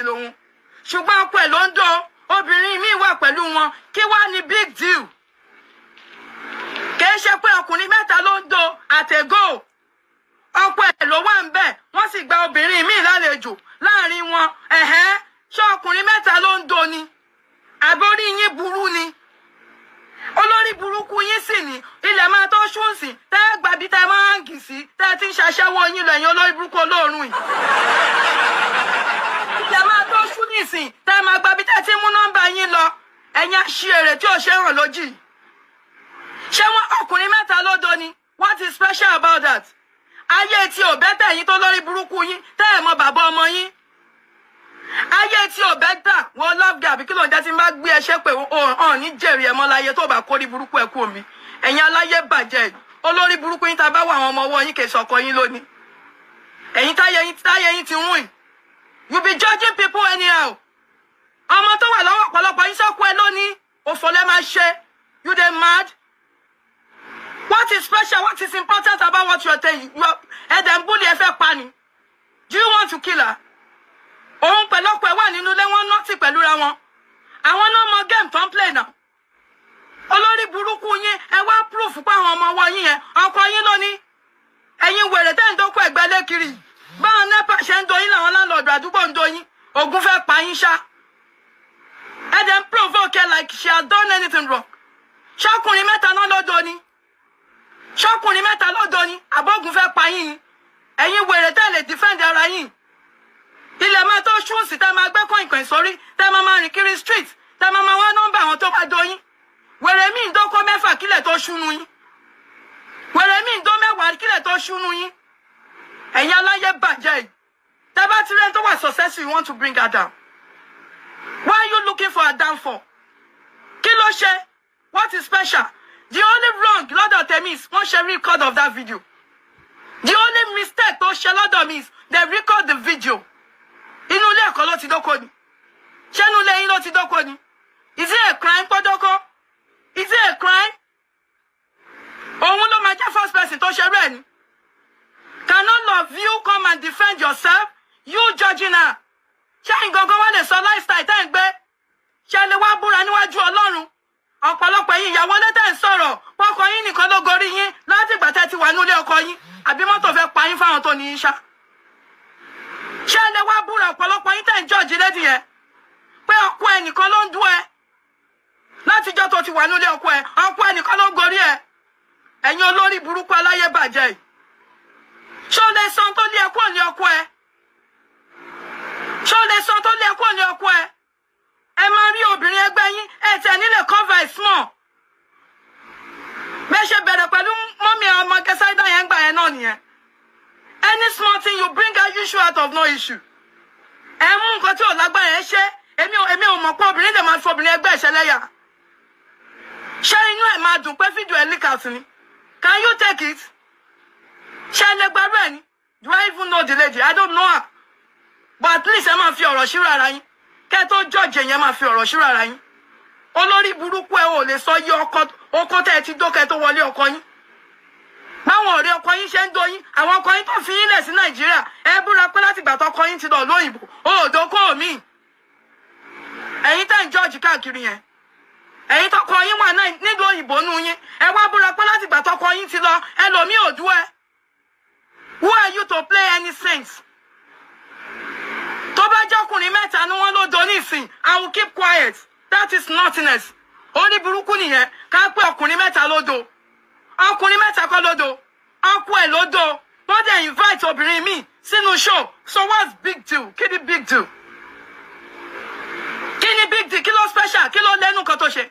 lòun, ṣùgbọ́n ọkọ ẹ̀ ló ń dó. Obìnrin míì wà pẹ̀lú wọn. Kí wá ní big deal? Kìí ṣe pé ọkùnrin mẹ́ta ló ń do àtẹ̀gò. Ọkọ ẹ̀ ló wà ń bẹ̀, wọ́n sì gba obìnrin míì lálejò láàrin wọn. Ẹ̀hẹ́n, ṣé ọkùnrin mẹ́ta ló ń do ni? Àbórí yín burú ni? Olórí burúkú yín sì ní ilẹ̀ máa tó ṣùnsì tẹ́ ẹ gbàbí tẹ́ ẹ máa ń gì sí, tẹ́ ẹ ti ń ṣaṣẹ́wó yín lọ. Ẹ̀yin olórí burúkú olóòórùn yìí, ilẹ̀ máa tó ṣú nìsín tẹ́ ẹ máa gbàbí tẹ́ ẹ ti mú nọ́mbà yín lọ. Ẹ̀yin aṣièrè tí ò ṣe é ràn lójì. Ṣé wọn ọkùnrin mẹ́ta ló do ni? What is special about that? Ayé tí ò better. Yín tó lórí burúkú yín, tẹ́ ẹ̀ mọ bàbá ọmọ yín, ayé tí ò better. Wọn love guy àbí kí ló ń jẹ́? Tí n bá gbé ẹ ṣépè, hàn ní jèrè ẹ mọ́ láyé tó bá kórí burúkú ẹ kú omi. Ẹ̀yin aláyé bàjẹ́ yìí, olórí burúkú yín, tá a bá wà àwọn ọmọ ọwọ́ yín, kì í sọkọ yín lónìí. Ẹ̀yin táyé yín ti rún yìí, you be judging people anyhow. Ọmọ tó wà lọ́wọ́ ọ̀pọ̀lọpọ̀ yín, sọ́kú ẹ lónìí, òfò lẹ́ máa ṣe. You dey mad? What is special? What is important about what you are saying? You are ẹ̀dẹ̀ ń bully. Ẹ fẹ́ pa ni? Do you want to kill her? Òun pẹ̀lú ọkọ ẹ̀ wà nínú ilé wọn, nọ́ọ̀tì pẹ̀lú ra wọn. Àwọn náà mọ game tó ń play náà. Olórí burúkú yín, ẹ wá proof pé àwọn ọmọ ọwọ́ yín yẹn, ọkọ yín lónìí. Ẹ̀yin wèrè tẹ́ ń dókò ẹ̀gbẹ́ lékiri, báwọn NEPA ṣe ń doyin làwọn landlord àdúgbò ń doyin. Ògùn fẹ́ pa yín ṣá. Ẹ dẹ̀ ń provoke her like she has done anything wrong. Ṣọkùnrin mẹ́ta náà lọ́dọ̀ ni? Ṣọkùnrin mẹ́ta lọ́dọ̀ ni? Àbọ̀gùn fẹ́ pa yín ni? Ẹ̀yin wèrè tẹ́ lè defend ara yín, ilẹ̀ máa tó ṣúùsì tẹ́ máa gbé kọ̀ìnkọ̀ìn sórí, tẹ́ máa máa rìn kiri street, tẹ́ máa máa wá nọ́mbà àwọn tó bá doyin. Wèrè míì ń dókó 6 kílẹ̀ tó ṣúnu yín. Wèrè míì ń dó 10 kílẹ̀ tó ṣúnu yín. Ẹ̀yin aláyé bàjẹ́ yìí, tẹ́ bá ti rẹ́ni tó wà successful, you want to bring her down. Why are you looking for a downfall? Kí ló ṣe? What is special? The only wrong lọ́dọ̀ tèmi is wọ́n ṣe record of that video. The only mistake tó ṣe lọ́dọ̀ mi is they record the video. Inú ilé ẹ̀kọ́ ló ti dóko ni? Ṣé inú ilé yín ló ti dóko ni? Is it a crime pọ́dọ́kọ́? Is it a crime? Òun ló máa jẹ́ first person tó ṣerú ẹ̀ ni? Can all of you come and defend yourself? You judging her, ṣé ìgangan wá lè sọ lifestyle tẹ́ ń gbé? Ṣe lè wá búra níwájú Ọlọ́run? Ọ̀pọ̀lọpọ̀ ẹ̀yin ìyàwó lẹ́tẹ̀ ń sọ̀rọ̀ pọ́kọ yín nìkan ló gorí yín láti ìgbà tẹ́ ti wà nílé ọkọ yín. Àbí mọ́tò fẹ́ pa yín fáwọn tó ní yín ṣá? Ṣé lè wá búra, ọ̀pọ̀lọpọ̀ yín tẹ̀ ń judge lady yẹn, pé ọkọ ẹ nìkan ló ń dún ẹ látijọ́ tó ti wà nílé ọkọ ẹ, ọkọ ẹ nìkan ló ń gorí ẹ? Ẹ̀yin olórí burúkú aláyé bàjẹ́ yìí, ṣé o lè san tó lé ẹ kúrò ní ọkọ ẹ? Ṣé o lè san tó lé ẹ kúrò ní ọkọ ẹ? Ẹ máa rí obìnrin ẹgbẹ́ yín, ẹ tẹ̀ nílé cover it small. Bẹ́ẹ̀ ṣe bẹ̀rẹ̀ pẹ̀lú mummy ọmọ kẹsàídà yẹn gbà yẹn náà nìyẹn. Any small thing, you bring out issue out of no issue. Ẹ mú nǹkan tí ò lágbára ẹ ṣe. Èmi ò mọ̀ pé obìnrin lè máa fi obìnrin ẹgbẹ́ ìṣẹ̀lẹ̀. Ṣé inú ẹ̀ máa dùn pé fídíò ẹ̀ leak out ni? Can you take it? Ṣé ẹ lè gbarú ẹ ni? Do I even know the lady? I don't know her, but at least ẹ máa fi ọ̀rọ̀ ṣírò ara yín kẹ́ ẹ tó judge yẹn. Máa fi ọ̀rọ̀ ṣírò ara yín. Olórí burúkú, ẹ ò lè sọ yí ọkọ ọkọ tẹ́ ẹ ti dókẹ́ tó wọlé ọkọ yín, báwọn ọ̀rẹ́ ọkọ yín ṣe ń do yín, àwọn ọkọ yín tó fi yín lẹ̀ sí Nàìjíríà. Ẹ búra pé láti ìgbà tọkọ yín ti lọ lóyìnbó, òòdókò mi. Ẹ̀yin tẹ́ ń judge káàkiri yẹn, ẹ̀yin tọkọ yín wà náà nílùú òyìnbó nù yín, ẹ wá búra pé láti ìgbà tọkọ yín ti lọ, ẹlòmíì ò dú ẹ. Who are you to play any sense? Tó bá jọkùnrin mẹ́ta ni wọ́n ló do nísìn, I will keep quiet. That is nothingness. Orí burúkú nìyẹn. Ká pé ọkùnrin mẹ́ta ló do. Ọkùnrin mẹ́ta kọ́ ló do, ọkọ ẹ̀ ló do. Wọ́n dẹ̀ invite obìnrin míì sínú show. So what's big deal? Kí ni big deal? Kí ni big deal? Kí ló special? Kí ló lẹ́nu kan tó ṣe?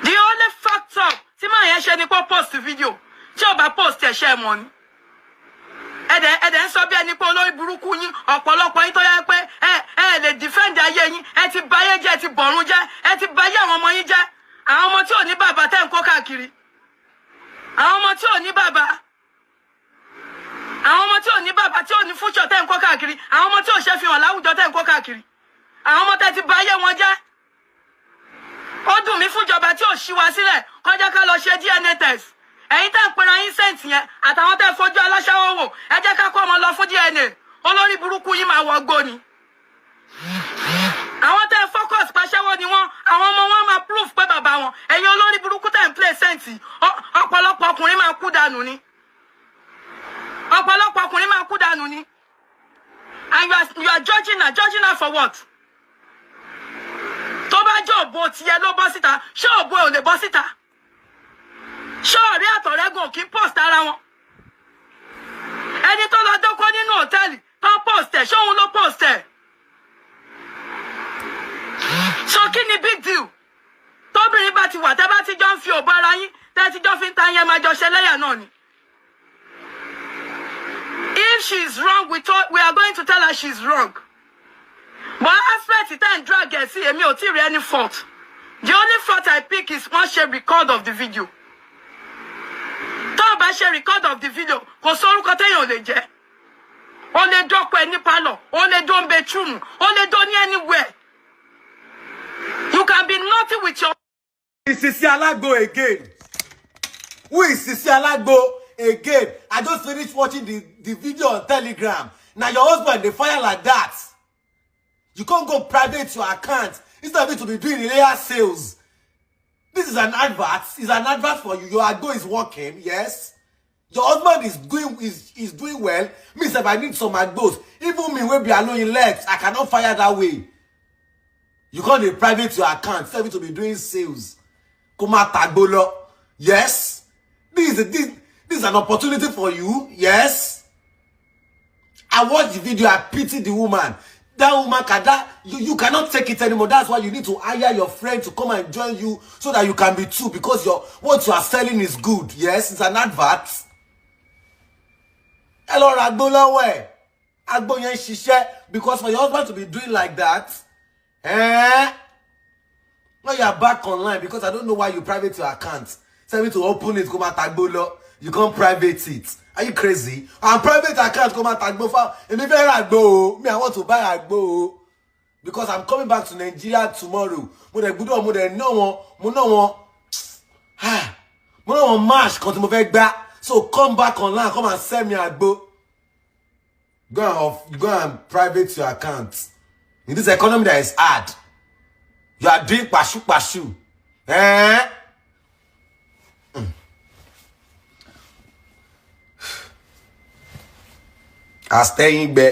The only factor tí màá yẹn ṣe ni pé post video. Tí ò bá post ẹ̀, ṣe é mọ̀ ni? Ẹ̀dẹ̀ ń sọ bí ẹni pé olórí burúkú yín. Ọ̀pọ̀lọpọ̀ yín tó yẹ pé ẹ lè defend ayé yín, ẹ ti bayé jẹ́, ẹ ti bọ̀run jẹ́, ẹ ti bayé àwọn ọmọ yín jẹ́. Àwọn ọmọ tí ò ní bàbá tẹ́ ń kó káàkiri, àwọn ọmọ tí ò ní bàbá, àwọn ọmọ tí ò ní bàbá, tí ò ní future tẹ́ ń kó káàkiri, àwọn ọmọ tí ò ṣe fi hàn láwùjọ tẹ́ ń kó káàkiri, àwọn ọmọ tẹ́ ti bayé wọn jẹ́. Ó dùn mí fúnjọba tí ò ṣí wa sílẹ̀ kọjá ká lọ ṣe DNA test. Ẹ̀yin tẹ́ ń pera yín saint yẹn, àtàwọn tẹ́ fojú aláṣẹ́wó wò, ẹ jẹ́ ká kó ọmọ lọ fún DNA. Olórí burúkú yín máa wọ gbó ni. Àwọn tẹ́ focus pàṣẹwọ́ ni wọ́n, àwọn ọmọ wọn máa proof pé bàbá wọn. Ẹ̀yin olórí burúkú tẹ́ ń play saint, ọ̀pọ̀lọpọ̀ ọkùnrin máa kú dànù ni. Ọ̀pọ̀lọpọ̀ ọkùnrin máa kú dànù ni. And you are judging her. Judging her for what? Tó bá jẹ́ òbò tiẹ̀ ló bọ́ síta, ṣé òbò ò lè bọ́ síta? Ṣé ọ̀rẹ́ àtọ̀rẹ́gùn ò kí ń post ara wọn? Ẹni tó lọ dóko nínú hòtẹ́ẹ̀lì tó post ẹ̀, ṣé òun ló post ẹ̀? So kí ni big deal? Tóbìnrin bá ti wà, tẹ́ bá ti jọ ń fi òbò ara yín, tẹ́ ti jọ fi ń ta yẹn, máa jọ ṣẹlẹ́yà náà ni. If she is wrong, we are going to tell her she is wrong. But aspect tẹ́ ń drag ẹ̀ sí, èmi ò tí ì rí any fault. The only fault I pick is wọ́n ṣe record of the video. Tó o bá ṣe record of the video, kò sórúkọ téèyàn ò lè jẹ́. O lè dọ́pọ̀ ẹ ní pálọ̀, o lè dó ń bedroom, o lè dó ní anywhere. You can be naughty with your Is Sisi Alagbo again? Who is Sisi Alagbo again? I just finished watching the video on Telegram. Now your husband dey fire like that. You can't go private your account instead of it to be doing layer sales. This is an advert. It's an advert for you. Your agbo is working, yes. Your husband is doing well. Me if I need some agbos. Even me wey be alone in legs, I cannot fire that way. You can't dey private your account instead of it to be doing sales. Kó máa tàgbó lọ. Yes. This is an opportunity for you. Yes. I watched the video. I pity the woman. That woman can that you cannot take it anymore. That's why you need to hire your friend to come and join you so that you can be two, because your what you are selling is good. Yes, it's an advert. Ẹ lọ ra agbo lọ́wọ́ ẹ̀. Agbo yẹn ń ṣiṣẹ́, because for your husband to be doing like that, eh? When you are back online, because I don't know why you private your account. Tell me to open it, kó máa tàgbó lọ. You can't private it. Are you crazy? And private account, kó máa tàgbó fa. Èmi fẹ́ ra àgbo o. Me, I want to buy àgbo o. Because I'm coming back to Nigeria tomorrow. Mo dẹ̀ gbúdọ̀, mo dẹ̀ ná wọn, mo ná wọn. Ah, mo ná wọn match kan tí mo fẹ́ gbá. So come back online, come and sell me àgbo. Go and private your account. In this economy that is hard, you are doing pashu pashu. Eh? Àstẹ́yìn gbẹ.